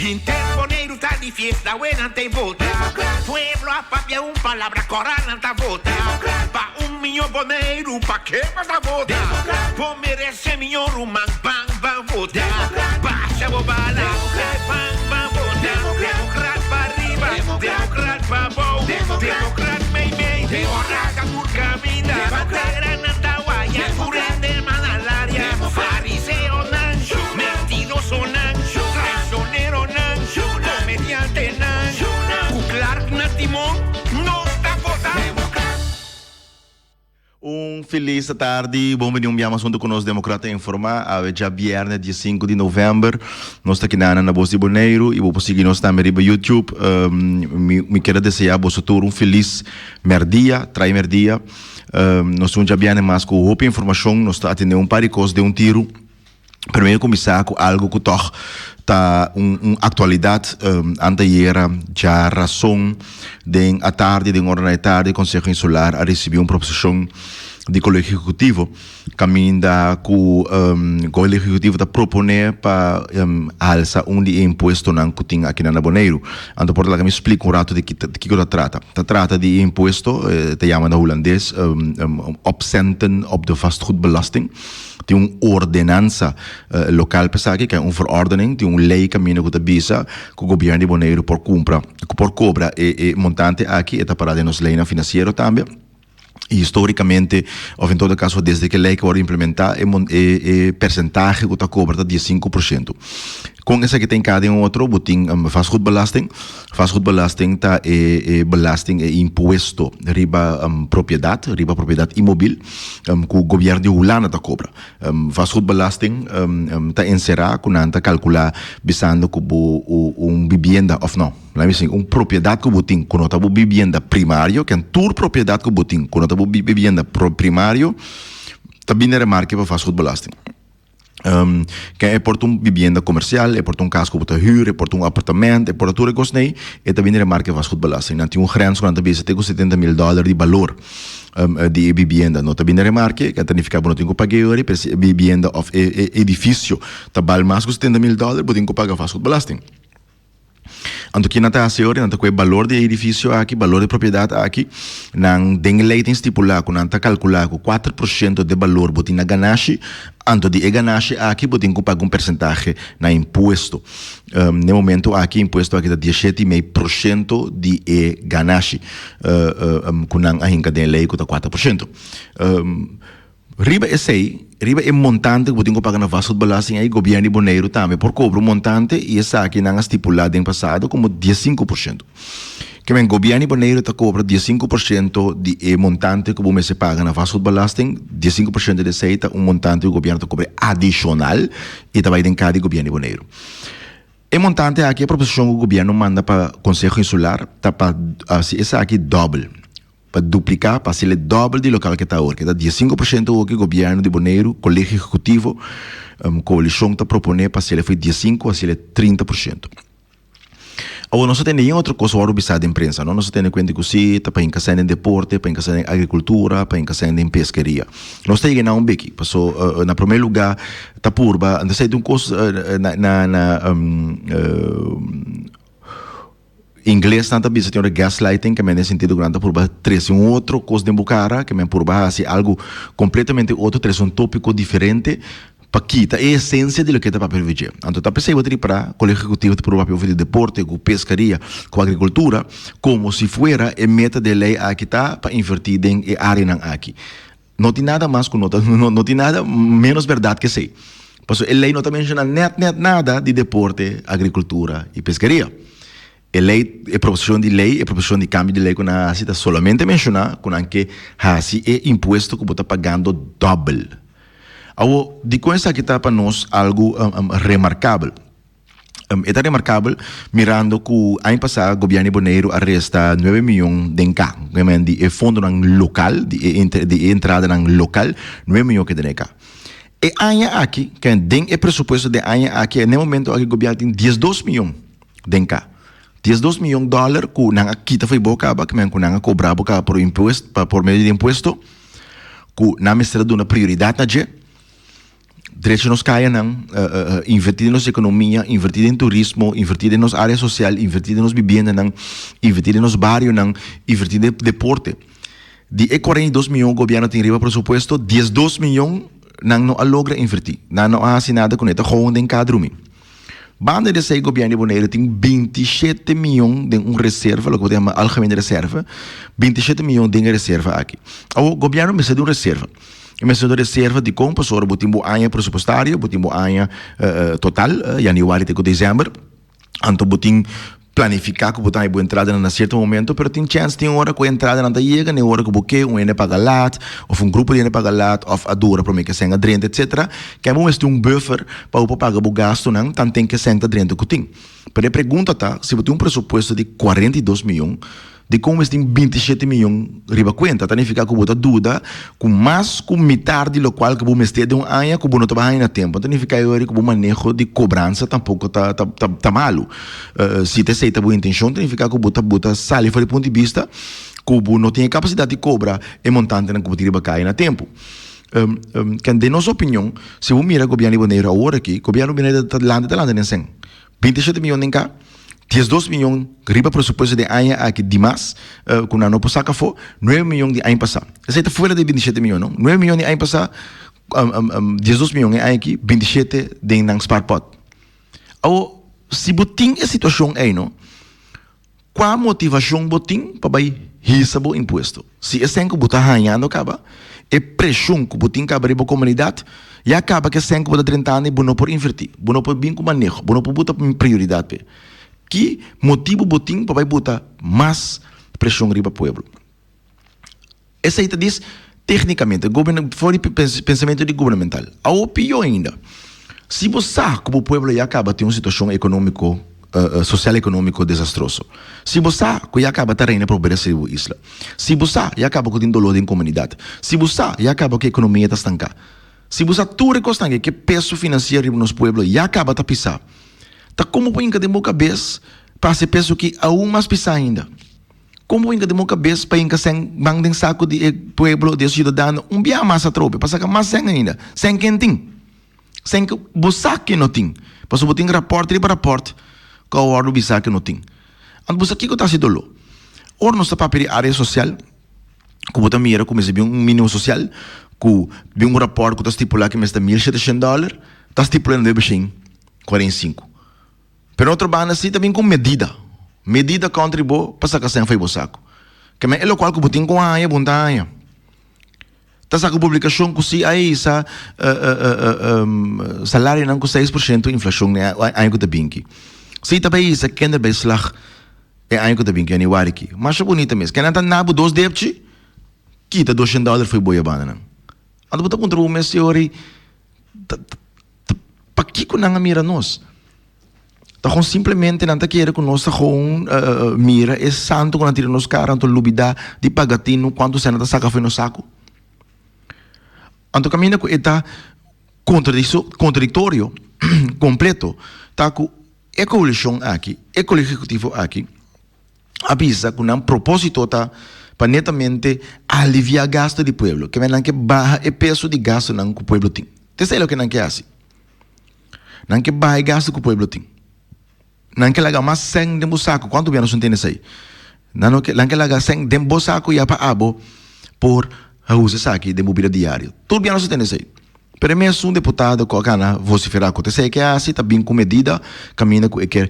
Henter Boneiru ta di fiesta we nan ta vota. Pueblo a papia un palabra kora nan ta vota. Pa un miño Boneiru pa ke bo ta vota. Bo merese miño ruman ban ban vota. Basha bo bala ban ban vota. Demokrat pa riba demokrat pa bou demokrat mei mei. Ora ta tur kaminda bandera nan ta waya tur hende man alaria. Fariseonan mentirosonan traicioneronan komediantenan ku Clark na timon nos ta vota. Un felis atardi, bon bini un bia mas hunto ku nos Demokrata Informa. Awe djabierne dia sinku di november. Nos ta kina na Bos di Boneiru i bo por sigui nos tambe riba YouTube. Mi mi kier a desea boso tur un felis merdia, trai merdia. Nos tin un djabierne mas ku hopi informashon. Nos ta atende un par di kos den un tiru. Primero kuminsá ku algu ku tòg ta un un aktualidat. Antayera djarason den atardi, den ora na e tardi, Konseho Insular a risibí un proposishon di Kolegio Ehekutivo kaminda ku Kolegio Ehekutivo ta proponé pa alsa un di e impuestonan ku tin akinan na Boneiru. Anto por ta laga mi splika un ratu di kiko ta trata. Ta trata di e impuesto, ta yama na hulandes opcenten op de vastgoedbelasting. Tin un ordenansa lokal pa esaki, ke un verordening, tin un lei kaminda ku ta bisa ku gobièrnu di Boneiru por kumpra, ku por kobra e e montante aki, e ta pará den nos leinan finansiero tambe. I histórikamente, òf en todo kaso desde ku e lei wòrdu implementá, e e e persentahe ku ta kobra ta 15%. Kon esaki ta hinká den otro? Bo tin vastgoedbelasting. Vastgoedbelasting ta e e belasting, e impuesto riba propiedat, riba propiedat inmobil. Ku gobièrnu di Hulanda ta kobra. Vastgoedbelasting ta enserá ku nan ta kalkulá bisando ku bo un bibienda òf no, laat mi si, un propiedat ku bo tin ku no ta bo bibienda primario, ken tur propiedat ku bo tin ku no ta bo bibienda primario ta bini remarke pa vastgoedbelasting. Ken e por ta un bibienda komersial, e por ta un kas ku bo ta hür, e por ta un apartament, e por ta tur e kosnan ei, e ta bini remarke vastgoedbelasting. Nan tin un grens ku nan ta bisa te ku setenta mil dòler di balor di e bibienda no ta bini remarke, ke ta nifiká bo no tin ku paga e ora, pero si e bibienda òf e edifisio ta bal mas ku setenta mil dòler, bo tin ku paga vastgoedbelasting. Anto kinan ta hasi ora? Nan ta kohe balor di e edifisio aki, balor di e propiedat aki, nan den e lei tin stipulá ku nan ta kalkulá ku kuater por shento di e balor bo tin na ganashi, anto di e ganashi aki bo tin ku paga un persentahe na impuesto. Na e momento aki e impuesto aki ta dieshete i mei por shento di e ganashi ku nan a hinka den e lei ku ta 4%. Riba esei, riba e montante ku bo tin ku paga na vastgoedbelasting ei, gobièrnu di Boneiru tambe por kobra un montante i esaki nan a stipulá den pasado komo 15%. Ke men, gobièrnu di Boneiru ta kobra 15% di e montante ku bo mester paga na vastgoedbelasting, 15% di esei ta un montante ku gobièrnu ta kobra adishonal i ta bai den kara di gobièrnu di Boneiru. E montante aki, e proposishon ku gobièrnu manda pa Konseho Insular ta pa hasi esaki dòbel. Pa dupliká, pa hasiel e dòbel di lokal ke ta awor, ke ta 15% awor ke gobièrnu di Boneiru, Kolegio Ehekutivo, koalishon ta proponé pa hasiel e foi 15 hasiel e 30%. Awor nos ta tende yen otro kos wòrdu bisá den prensa, no? Nos ta tene kuenta ku si ta pa hinka sèn den deporte, pa hinka sèn den agrikultura, pa hinka sèn den peskeria. Nos ta yega na un beki, paso na promé lugá ta purba, anto esei ta un kos na na na Ingles nan ta bisa tin ora gaslighting ke men den sentido ku nan ta purba trese un otro kos den bo kara, ke men purba hasi algu kompletamente otro, trese un topiko diferente pa kita e esensia di loke ta papia riba dje. Anto ta p'esei bo ta ripará Kolegio Ehekutivo ta purba papia over di deporte ku peskaria ku agrikultura komo si fuera e meta di e lei aki ta pa invertí den e areanan aki. No tin nada mas ku no ta no tin nada menos bèrdat ke esei. Pasobra e lei no ta menshoná nèt nèt nada di deporte, agrikultura i peskeria. E lei, e proposishon di lei, e proposishon di kambio di lei ku nan a hasi ta solamente menshoná ku nan ke hasi e impuesto ku bo ta pagando dòbel. Awor, dikon esaki ta pa nos algu remarkabel? E ta remarkabel mirando ku aña pasá gobièrnu di Boneiru a resta nuebe mion den ka, di e fondonan lokal, di e di e entradanan lokal, nuebe mion keda den e ka. E aña aki, ken den e presupuesto den aña aki, na e momento aki gobièrnu tin diesdos mion den ka. 12 mion dòler ku nan a kita for di bo kaba, ku nan a kobra bo kaba por impuesto, por medio di impuesto, ku nan mester a duna prioridat na dje. Drecha nos kayanan, invertí den nos ekonomia, invertí den turismo, invertí den nos área sosial, invertí den nos bibiendanan, invertí den nos barionan, invertí den deporte. Di e 42 mion gobièrnu tin riba presupuesto, 12 mion nan no a logra invertí. Nan no a hasi nada kuné, ta gewoon den ka drumi. Banda di esei gobièrnu di Boneiru tin 27 mion den un reserva, loke bo ta yama algemene reserva, 27 mion den e reserva aki. Awor, gobièrnu mester di un reserva. E mester un reserva dikon? Pasobra bo tin bo aña presupuestario, bo tin bo aña total, yanüari te ku desèmber, anto bo tin planifiká ku bo ta haña bo entradanan na sierto momento, pero tin chèns tin ora ku e entradanan ta yega na e ora ku bo ke, un hende paga lat, òf un grupo di hende paga lat, òf a dura promé ku e sèn a drenta, etsetera. Kèn bo mester un buffer pa bo por paga bo gastunan tanten ku e sèn ta drenta ku tin. Pero e pregunta ta, si bo tin un presupuesto di 42 mion, Dikon mes tin 27 miyon riba kuenta? Ta nifiká ku bo ta duda ku mas ku mitar di lokual ku bo mester den un aña ku bo no ta bai haña na tempu. Ta nifiká e ora ku bo maneho di kobransa tampoko ta ta malu. Si ta esei ta bo intenshon ta nifiká ku bo ta bo ta sali for di punto di bista ku bo no tin e kapasidat di kobra e montantenan ku bo tin riba kaya na tempu. Den nos opinion si bo mira gobièrnu di Boneiru awor aki, gobièrnu di Boneiru ta lanta ta lanta den sèn. 27 miyon den ka, 12 miyon riba presupuesto den aña aki dimas ku nan no por saka afó, 9 miyon di aña pasá. Esei ta fuera di 27 miyon no. 9 miyon di aña pasá, 12 miyon e aña aki, 27 den nan spaarpot. Awor, si bo tin e situashon ei no, Kua motivashon bo tin pa bai hisa bo impuesto? Si e sèn ku bo ta hañando kaba, e preshon ku bo tin kaba riba bo komunidat, ya kaba ku e sèn ku bo ta drentando i bo no por invertí, bo no por bin ku maneho, bo no por buta prioridat p'e. Ki motibu bo tin pa bai buta mas preshon riba pueblo? Esei ta dis téknikamente, for di pensamentu di gubernamental. Awor pió ainda, si bo sa ku bo pueblo ya kaba tin un situashon ekonómiko, sosial ekonómiko desastroso, si bo sa ku ya kaba ta reina pobresa riba bo isla, si bo sa ya kaba ku tin doló den komunidat, si bo sa ya kaba ku ekonomia ta stanká, si bo sa tur e kosnan ke peso finansiero riba nos pueblo ya kaba ta pisá, ta komo bo hinka den bo kabes pa hasi e peso aki aun mas pisá ainda? Kon bo hinka den bo kabes pa hinka sèn ban den saku di e pueblo, di e siudadano un biaha mas atrobe pa saka mas sèn ainda? Sèn ken tin? Sèn ku bo sa ke no tin, pasobra bo tin rapòrt riba rapòrt ku a wòrdu bisa ke no tin. Anto bo sa kiko ta hasi doló? Ora nos ta papia di área sosial, ku bo ta mira ku mester bin un mínimo sosial, ku bin un rapòrt ku ta stipulá ke mester ta 1700 dòler, ta stipulá na 945. Pero otro banda si ta bin ku medida. Medida kontra di bo pa saka sèn fo'i bo saku. Ke men e lokual ku bo tin ku haña, bo no ta haña. Ta saka publikashon ku si a hisa salarionan ku 6% inflashon den e aña ku ta bin aki. Si ta bai hisa kinderbijslag e aña ku ta bin aki, yanüari aki. Masha bunita mes. Ke nan ta na bo dos depchi, kita 200 dòler fo'i bo e bandanan. Anto bo ta puntra bo mes si ora ta. Ta pakiko nan a mira nos? Ta gewoon simplemente nan ta kere ku nos ta gewoon mira e santu ku nan tira nos kara anto lubida di paga tinu kuantu sèn nan ta saka for nos saku. Anto kaminda ku e ta kontradiktorio kompleto ta ku e koalishon aki, e kolegio ehekutivo aki, a bisa ku nan propósito ta pa netamente aliviá gastu di pueblo. Ke men nan ke baha e peso di gastunan ku pueblo tin. Ta esei loke nan ke hasi. Nan ke baha e gastu ku pueblo tin. Nan ke laga mas sèn den bo saku. Kuantu bia nos no tende esei? Nan no ke, nan ke laga sèn den bo saku ya pa abo por usa esaki den bo bida diario. Tur bia nos a tende esei. Pero e mesun deputado ku a gana vosiferá ku ta esei ke hasi ta bin ku medida kaminda ku e kier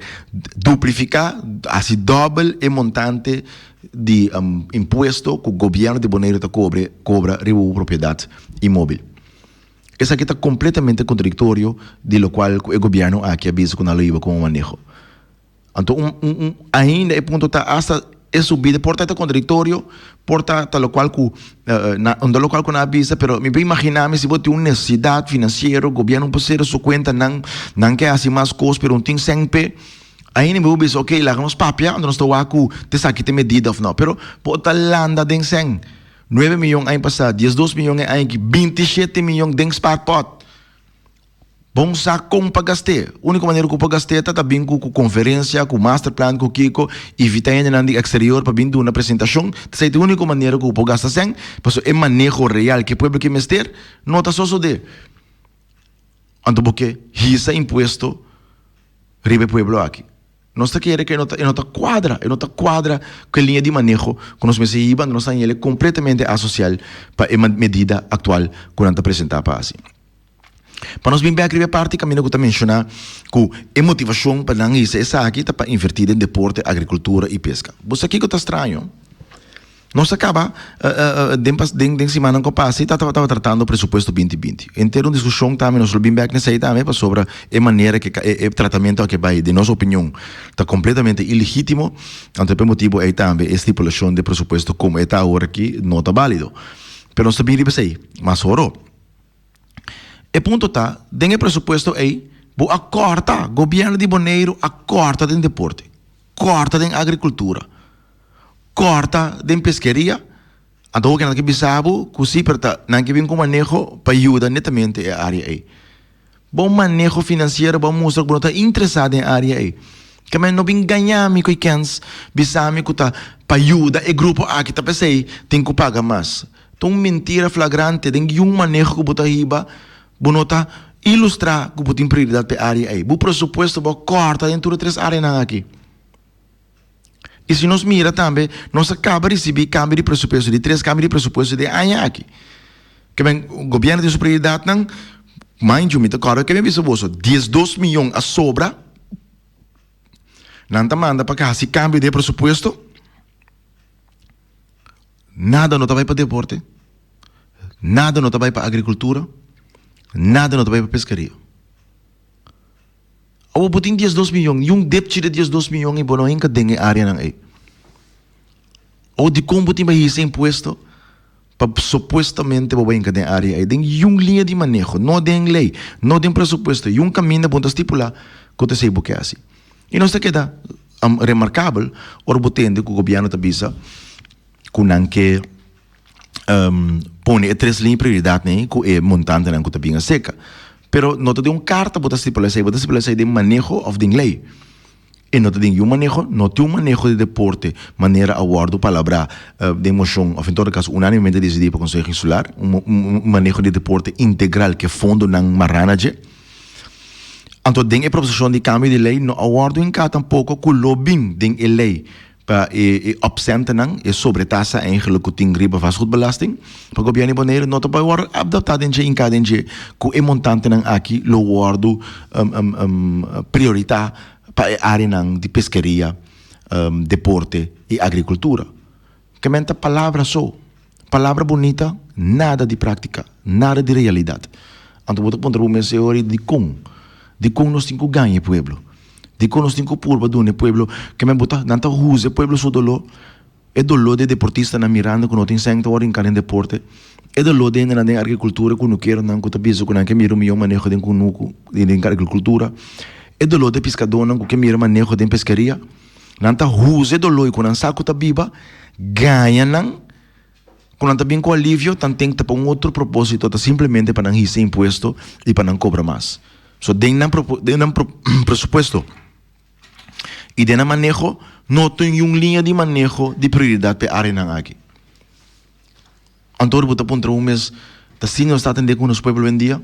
duplifiká, hasi dòbel e montante di impuesto ku gobièrnu di Boneiru ta kobre kobra riba bo propiedat inmóbil. Esaki ta kompletamente kontradiktorio di lokual ku e gobièrnu aki a bisa ku nan lo hiba komo maneho. Anto un un un ainda e punto ta hasta e subida por ta ta contradictorio, por ta ta locual cu na unda locual cu nan a bisa, pero mi por imagina mi si bo tin un necesidad financiero, gobierno por cera su cuentanan, nan ke haci mas cos pero no tin cen p'e, ainda mi por bisa ok laga nos papia anto nos ta wak cu ta esaki ta e medida of no, pero bo ta landa den cen, nuebe miyon aña pasa, diesdos miyon e aña aki, bintishete miyon den spaarpot. Bon sa kon pa gast'é. Úniko manera ku por gast'é ta ta bin ku ku konferensia, ku masterplan, ku kiko, invitá hendenan di eksterior pa bin duna presentashon. Ta esei ta e úniko manera ku bo por gasta sèn, pasobra e maneho real ku e pueblo ke mester no ta sosodé. Anto bo ke hisa impuesto riba e pueblo aki. Nos ta kere ku e no ta e no ta kuadra, e no ta kuadra ku e liña di maneho ku nos mester hiba, anto nos ta haña el kompletamente asosial pa e medida aktual ku nan ta presentá pa hasi. Pa nos bin bek riba e parti kaminda ku ta menshoná ku e motivashon pa nan hisa esaki ta pa invertí den deporte, agrikultura i peska. Bo sa kiko ta straño? Nos a kaba den pas den den simannan ku a pasa i ta tabata tratando presupuesto binti binti. Henter un diskushon tambe nos lo bin bek na esei tambe pasobra e manera ke e tratamentu aki a bai den nos opinion ta kompletamente ilegítimo, anto pa e motibu ei tambe e stipulashon di e presupuesto komo e ta awor aki no ta bálido. Pero nos ta bin riba esei mas oro. E punto ta, den e presupuesto ei bo a kòrta, gobièrnu di Boneiru a kòrta den deporte, kòrta den agrikultura. Kòrta den peskeria, anto hopi nan ke bisa bo ku si pero ta nan ke bin ku maneho pa yuda netamente e área ei. Bo maneho finansiero bo a mustra ku bo no ta interesá den e área ei. Ke men no bin gaña mi ku e kèns bisa mi ku ta pa yuda e grupo aki ta p'esei tin ku paga mas. Ta un mentira flagrante den yun maneho ku bo ta hiba bo no ta ilustrá ku bo tin prioridat pa e área ei. Bo presupuesto bo a kòrta den tur e tres áreanan aki. I si nos mira tambe, nos a kaba risibí kambio di presupuesto, di tres kambio di presupuesto den aña aki. Ke men, gobièrnu tin su prioridatnan, mind you, mi ta kòrda ke mi a bisa boso, diesdos miyon a sobra, nan ta manda pa hasi kambio den e presupuesto, nada no ta bai pa deporte, nada no ta bai pa agrikultura, nada no ta bai pa peskeria. Awor bo tin diesdos miyon y un depchi di diesdos miyon y bo no hinka den e areanan ey. Awor dikon bo tin bai hisa impuesto pa supuestamente bo bai hinka den area ey? Den yun liña di maneho, no den ley, no den presupuesto, yun kaminda bo no ta stipula ku ta esey bo ke hasi. Y nos ta keda remarkabel ora bo tende ku gobierno ta bisa ku nan ke pone e tres liña prioridadnan ei ku e montantenan ku ta bin aserka. Pero no ta den un karta bo ta stipula esei, bo ta stipula esei den maneho òf den lei. E no ta den yu maneho, no tin un maneho di deporte manera a wòrdu palabrá den moshon òf en todo kaso unánimemente disidí pa Konseho Insular, un maneho di deporte integral ku e fondonan mará na dje. Anto den e proposishon di kambio di lei no a wòrdu hinká tampoko ku lo bin den e lei Pa e opcentennan, e sobretasa eigenlijk ku tin riba vastgoedbelasting, pa gobièrnu di Boneiru no ta por wòrdu adaptá den dje hinká den dje ku e montantenan aki lo wòrdu prioritá pa e áreanan di peskeria, deporte i agrikultura. Ke men ta palabra so. Palabra bunita, nada di práktika, nada di realidat. Anto bo ta puntra bo mes e ora ei, dikon? Dikon nos tin ku gaña e pueblo? Dikon nos tin ku purba duna e pueblo? Ke men bo ta, nan ta usa e pueblo su doló, e doló di e deportistanan mirando ku no tin sèn ta wòrdu hinká den deporte, e doló di hendenan den agrikultura, kunukeronan ku ta bisa ku nan ke mira un mihó maneho den kunuku i den agrikultura, e doló di e piskadónan ku ke mira maneho den peskeria. Nan ta usa e doló i ku nan sa ku ta biba, gaña nan ku nan ta bin ku alivio, tanten ta pa un otro propósito, ta simplemente pa nan hisa impuesto i pa nan kobra mas. So den nan den nan presupuesto i den nan maneho no tin un liña di maneho di prioridat pa e áreanan aki. Anto ora bo ta puntra bo mes, ta asina nos ta atendé ku nos pueblo hoendia?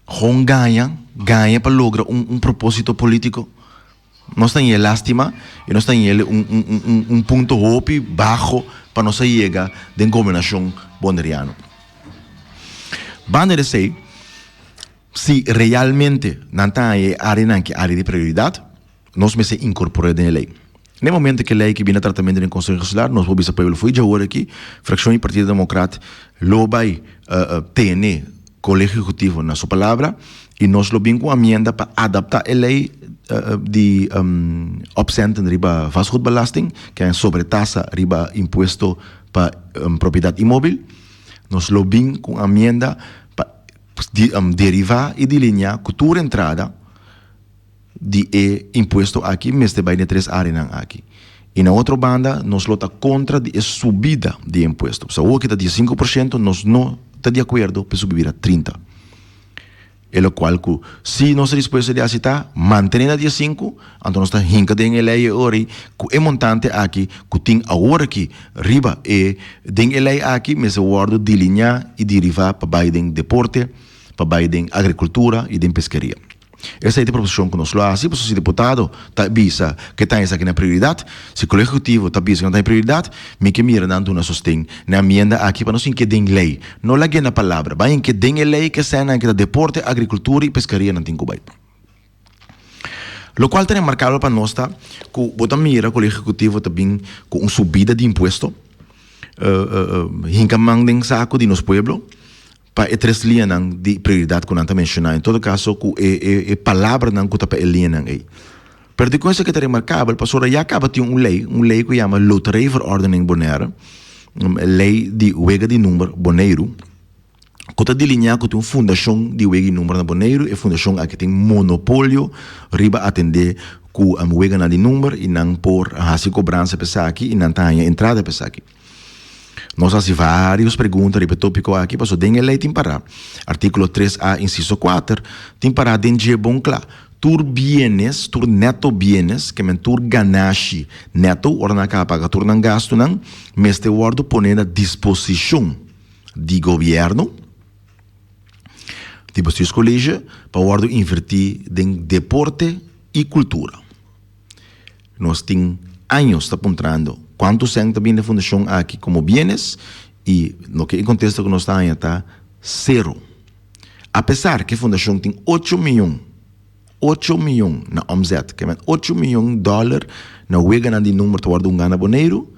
Gewoon gaña, gaña pa logra un un propósito polítiko. Nos ta ñe lástima i nos ta ñe un un un un punto hopi baho pa nos a yega den gobernashon boneriano. Banda di esei, si realmente nan ta haña e áreanan ki área di prioridat, nos mester inkorpor'é den e lei. Na e momento ku e lei ki bini na tratamentu den Konseho Insular, nos por bisa pueblo fo'i djaor aki, frakshon di Partido Demokrat lo bai tene Kolegio Ehekutivo na su palabra i nos lo bin ku un amienda pa adaptá e lei di opcenten riba vastgoedbelasting, ke a sobretasa riba impuesto pa propiedat inmóbil. Nos lo bin ku un amienda pa derivá i delineá ku tur entrada di e impuesto aki mester bai den e tres areanan aki. I na otro banda nos lo ta kontra di e subida di e impuesto. Pasobra awor ki ta 15% nos no ta di akuerdo pa e subi bira 30. E lokual ku si nos ta dispuesto di hasi ta mantene na 15, anto nos ta hinka den e lei e ora ei ku e montante aki ku tin awor aki riba e den e lei aki mester wòrdu dilineá i derivá pa bai den deporte. pa bai den agrikultura i den peskeria. Esei ta e proposishon ku nos lo hasi, pasobra si diputado ta bisa ku e ta esaki na prioridat, si Kolegio Ehekutivo ta bisa ku nan ta e prioridat, mi ke mira nan duna sosten na e amienda aki pa nos hinke den lei. No lag'é na palabra, bai hinke den e lei ku eseinan ku ta deporte, agrikultura i peskeria nan tin ku bai. Lokual ta remarkabel pa nos ta ku bo ta mira Kolegio Ehekutivo ta bin ku un subida di impuesto, hinka man den saku di nos pueblo, Pa e tres liñanan di prioridat ku nan ta menshoná, en todo kaso ku e e e palabranan ku ta pa e liñanan ei. Pero dikon esaki ta remarkabel? Pasobra ya kaba tin un lei, un lei ku yama Loterijverordening Bonaire, Lei di Wega di Number Boneiru, ku ta delineá ku tin un fundashon di wega di number na Boneiru. E fundashon aki tin monopolio riba atendé ku weganan di number i nan por hasi kobransa pa esaki i nan ta haña entrada pa esaki. Nos a hasi varios pregunta riba e tópiko aki pasobra den e lei tin pará, artíkulo tres a insiso kuater, tin pará den dje bon kla, tur bienes, tur nèto bienes, ke men tur ganashi nèto, ora nan a kaba paga tur nan gastunan, mester wòrdu poné na disposishon di gobièrnu, di Bestuurscollege, pa wòrdu invertí den deporte i kultura. Nos tin años ta puntrando cuanto cen ta bini den fundacion aki como bienes y loke e contesta cu nos ta haña ta cero. Apesar cu e fundacion tin ocho miyon, ocho miyon na omzet, ke men ocho miyon dollar na weganan di number ta wordo hunga na Boneiru,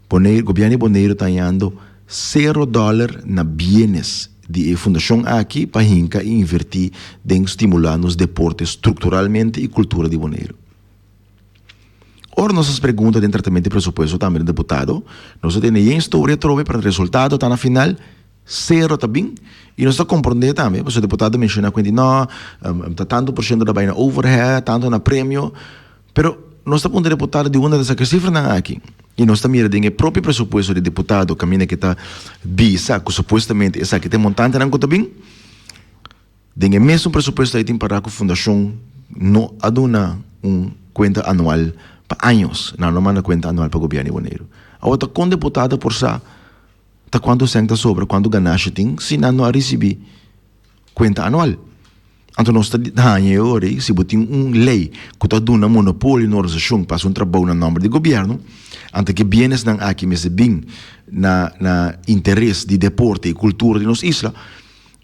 Boneiru, gobierno di Boneiru ta hañando cero dollar na bienes di e fundacion aki pa hinca y inverti den stimula nos deporte structuralmente y cultura di Boneiru. Ora nos hasi pregunta den tratamentu di presupuesto tambe na diputado, nos ta tene yen storia atrobe pero resultado ta na final sero ta bin y nos ta comprende tambe pasobra diputado menciona cu no ta tanto por ciento ta bay na overhead, tanto na premio, pero nos ta puntra diputado di unda ta saca e cifranan aki y nos ta mira den e propio presupuesto di diputado caminda cu ta bisa cu supuestamente esaki ta e montantenan cu ta bin. Den e mesun presupuesto ei tin pará ku fundashon no a duna un kuenta anual pa años. Nan no manda kuenta anual pa gobièrnu di Boneiru. Awor ta kon deputado por sa ta kuantu sèn ta sobra, kuantu ganashi tin si nan no a risibí kuenta anual? Anto nos ta haña e ora ei si bo tin un lei ku ta duna monopolio na un organisashon pa hasi un trabou na nòmber di gobièrnu, anto ke bienesnan aki mester bin na na interes di deporte i kultura di nos isla.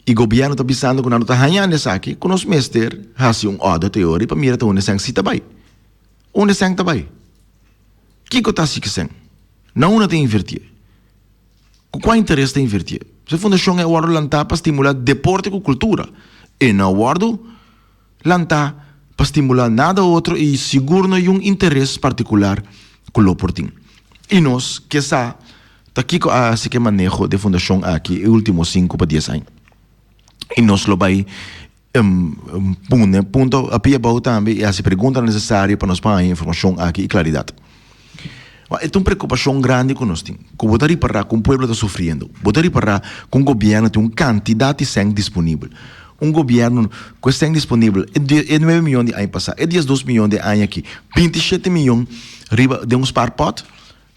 I gobièrnu ta bisando ku nan no ta hañando esaki, ku nos mester hasi un audit e ora pa mira ta unda esèn si ta bai. Unda esèn ta bai? Kiko ta hasi ku esèn? Na unda ta invertié? Ku kua interes ta invertié? E fundashon ei a wòrdu lantá pa stimulá deporte ku kultura. E no a wòrdu lantá pa stimulá nada otro i sigur no yun interes partikular ku lo por tin. I nos ke sa ta kiko a hasi ku e maneho di e fundashon aki e ultimo sinku pa dies aña. I nos lo bai pone punto a pia abou tambe i hasi preguntanan nesesario pa nos por haña informashon aki i klaridat. E ta un preokupashon grandi ku nos tin, ku bo ta ripará ku un pueblo ta sufriendo, bo ta ripará ku un gobièrnu tin un kantidat di sèn disponibel, un gobièrnu ku e sèn disponibel, e nuebe miyon di aña pasá, e diesdos miyon di e aña aki, bintishete miyon riba den un spaarpot,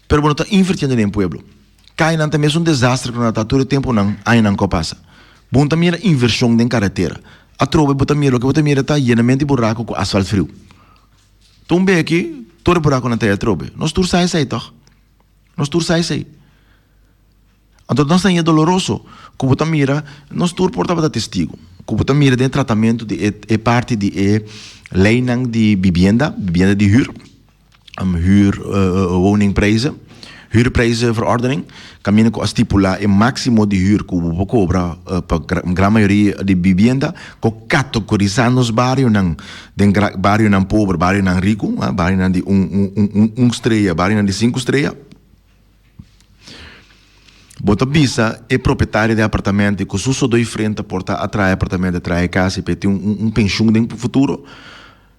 pero bo no ta invirtiendo den e pueblo. Kayanan ta mes un desastre ku nan a ta tur e tempunan, añanan ku a pasa. Bo no ta mira invershon den karetera. Atrobe bo ta mira, loke bo ta mira ta yenamentu di buraku ku asfalt friu. Ta un beki tur e burakunan ta ei atrobe. Nos tur sa esei tòg? Nos tur sa esei. Anto nos ta haña doloroso ku bo ta mira, nos tur por tabata testigu, ku bo ta mira den e tratamentu di e e parti di e leinan di bibienda, bibienda di hür, huur woningprijzen, huurprijzenverordening, kaminda ku a stipulá e máksimo di hür ku bo por kobra pa gran mayoria di bibienda, ku kategorisá nos barionan den barionan pober, barionan riku, barionan di un strea, barionan di sinku strea. Bo ta bisa e propietario di apartamento ku su sodoi frente por ta atrae apartamento, atrae kas i pa e tin un penshun den futuro.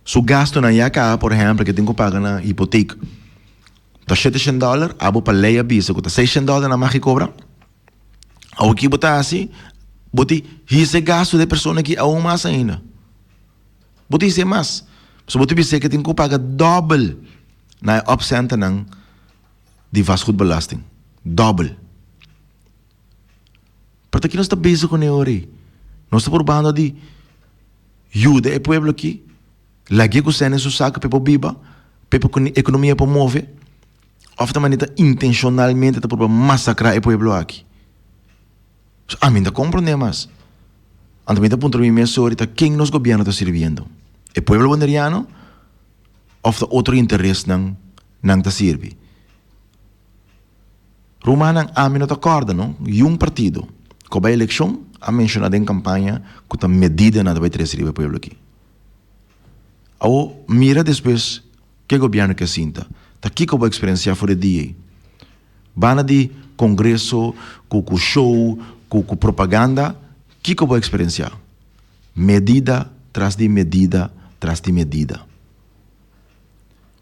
Su gastunan ya kaba, por ehèmpel, ke tin ku paga na hipotek ta shete shen dòler, abo pa lei a bisa ku ta seis shen dòler nan mag kobra. Awor ki bo ta hasi? Bo tin hisa e gastu di e persona aki aun mas ainda. Bo tin hisa e mas. Pasobra bo tin bisa ke tin ku paga dòbel na e opsentenan di vastgoedbelasting. Dòbel. Pero ta ki nos ta bezig ku ne ora ei? Nos ta purbando di yuda e pueblo aki, lag'é ku sèn den su saka pa e por biba, pa e ekonomia por move, òf ta manera intenshonalmente ta purba masakrá e pueblo aki? Ami no ta komprondé mas. Anto mi ta puntra mi mes ori ta ken nos gobièrnu ta sirbiendo? E pueblo boneriano òf ta otro interesnan nan ta sirbi? Rumannan ami no ta kòrda no, yun partido ku a bai elekshon a menshoná den kampaña ku ta medidanan ta bai trese riba e pueblo aki. Awor mira despues ke gobièrnu ke sinta, ta kiko bo eksperensiá for e dia ei? Banda di kongreso ku ku show ku ku propaganda, kiko bo eksperensiá? Medida tras di medida tras di medida.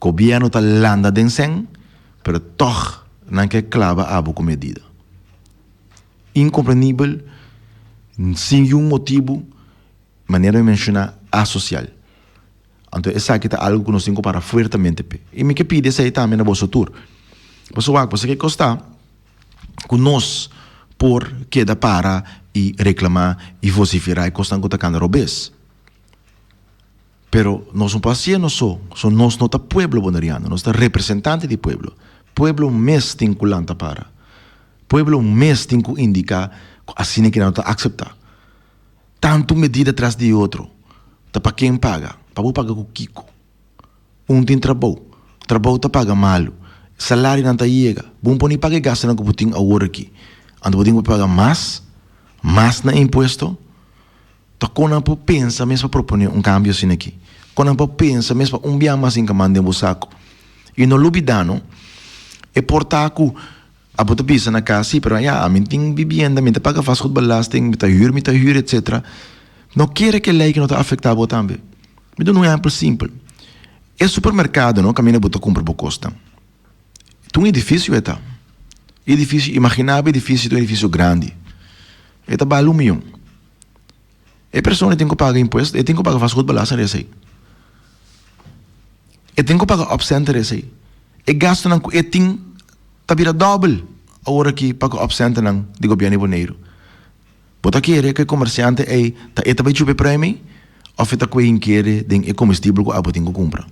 Gobièrnu ta landa den sèn, pero tòg nan ke klaba abo ku medida. Inkomprendibel, sin yun motibu, manera mi menshoná, asosial. Anto esaki ta algu ku nos tin ku para fuertemente p'e. I mi ke pidi esei tambe na boso tur. Pasobra wak, pasobra ke kos ta ku nos por keda para i reklamá i vosiferá e kosnan ku ta kanda robes. Pero nos no por hasié nos so, so nos no ta pueblo boneriano, nos ta representante di pueblo. Pueblo mes tin ku lanta para. Pueblo mes tin ku indiká ku asina kinan no ta akseptá. Tantu medida tras di otro, ta pa ken paga? Pa bo paga ku kiko? Un tin trabou, trabou ta paga malu, salarionan ta yega, bo no por ni paga e gastunan ku bo tin awor aki, anto bo tin ku paga mas, mas na impuesto? Ta kon nan por pensa mes pa proponé un kambio asina aki? Kon nan por pensa mes pa un bia mas hinka man den bo saku? I no lubidá no, e por ta ku abo ta bisa na kas, sí, pero ya, ami tin bibienda, mi ta paga vastgoedbelasting, mi ta hür, mi ta hür, etcetera. No kere ku e lei ki no ta afektá bo tambe. Mi duna un ehèmpel simpel. E supermerkado no kaminda bo ta kumpra bo kosnan. Ta un edifisio e ta. Edifisio, imaginá bo edifisio ta un edifisio grandi. E ta bali un mion. E persona tin ku paga impuesto, e tin ku paga vastgoedbelasting riba esei. E tin ku paga opcenten riba esei. E gastunan ku e tin ta bira dòbel awor aki pa ku opcentennan di gobièrnu di Boneiru. Bo ta kere ku e komersiante ei ta e ta bai chupa e pruim ei òf e ta kue hinkere den e komestibel ku abo tin ku kumpra?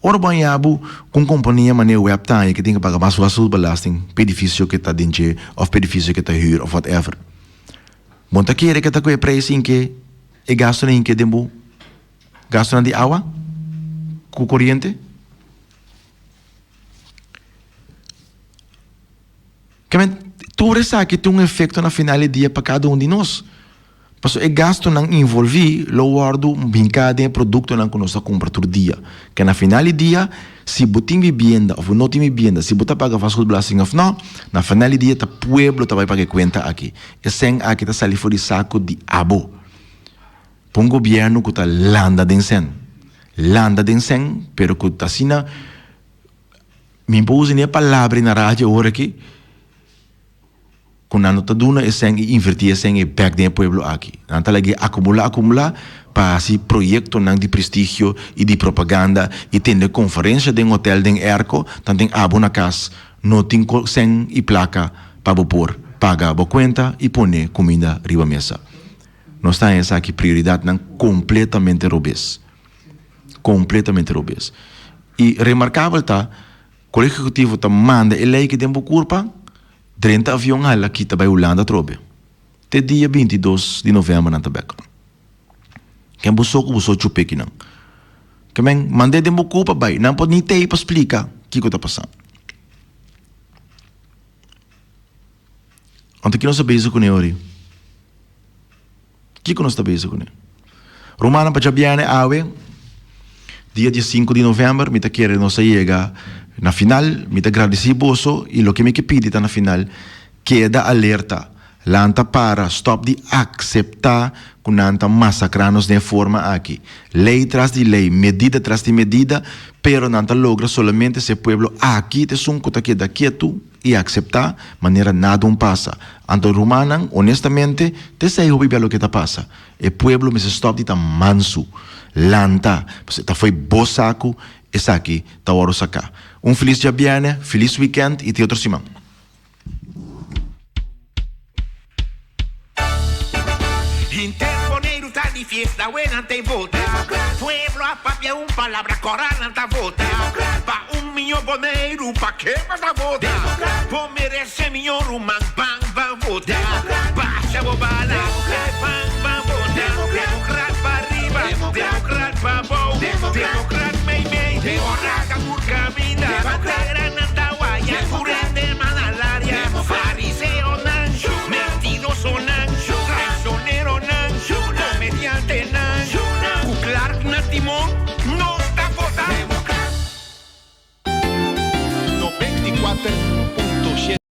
Ora bo haña bo ku un kompania manera web ta haña ke tin ke paga mas vastgoedbelasting pa edifisio ke ta den dje òf pa edifisio ke ta hür òf whatever. Bo no ta kere ke ta ku e preis hinke e gastunan hinke den bo gastunan di awa ku koriente? Keme tur esaki tin un efekto na final di dia pa kada un di nos. Pasobra e gastunan involví lo wòrdu hinká den e produktonan ku nos ta kumpra tur dia. Ke na final di dia, si bo tin bibienda òf bo no tin bibienda, si bo ta paga vastgoedbelasting òf nò, na final di dia ta pueblo ta bai paga e kuenta aki. E sèn aki ta sali for di saku di abo. Pa un gobièrnu ku ta landa den sèn. Landa den sèn, pero ku ta asina, mi por usa ni e palabra na radio awor aki. Ku nan no ta duna e sèn i invertí e sèn ei bèk den e pueblo aki. Nan ta lag'é akumulá, akumulá pa hasi proyektonan di prestigio i di propaganda i tende konferensha den hotèl den èrko, tanten abo na kas no tin sèn i plaka pa bo por paga bo kuenta i pone kuminda riba mesa. Nos ta haña esaki prioridatnan kompletamente robes. Kompletamente robes. I remarkabel ta, Kolegio Ehekutivo ta manda e lei ki den bo kurpa. Drenta avion hala kita bai Hulanda atrobe. Te dia 22 di november nan ta bek. Ken bo so ku bo so chupe kinan. Ke men mand'é den bo kupa bai. Nan por ni tei pa splika kiko ta pasa. Anto ki nos ta bezig kuné ori? Kiko nos ta bezig kuné? Rumannan pa djabièrnè awe, dia diesinku di novèmber, mi ta kere nos a yega na final. Mi ta gradisí boso i loke mi ke pidi ta na final, keda alerta, lanta para, stòp di akseptá ku nan ta masakrá nos den e forma aki. Lei tras di lei, medida tras di medida, pero nan ta logra solamente si e pueblo aki ta esun ku ta keda ketu. i akseptá manera nada un pasa. Anto rumannan, honestamente, ta esei hopi bia loke ta pasa. E pueblo mester stòp di ta mansu. Lanta, pasobra ta fo'i bo saku esaki ta wòrdu saká. Un felis djabièrnè, felis wikènt i te otro siman. Henter Boneiru ta di fiesta, awe nan ta vota. Pueblo a papia un palabra, kòrá nan ta vota. Pa un mihó Boneiru, pa ken bo ta vota? Bo meresé mihó ruman, ban ban vota. Basha bo bala, ban ban vota. Demokrat pa riba, demokrat pa bou. Demokrat.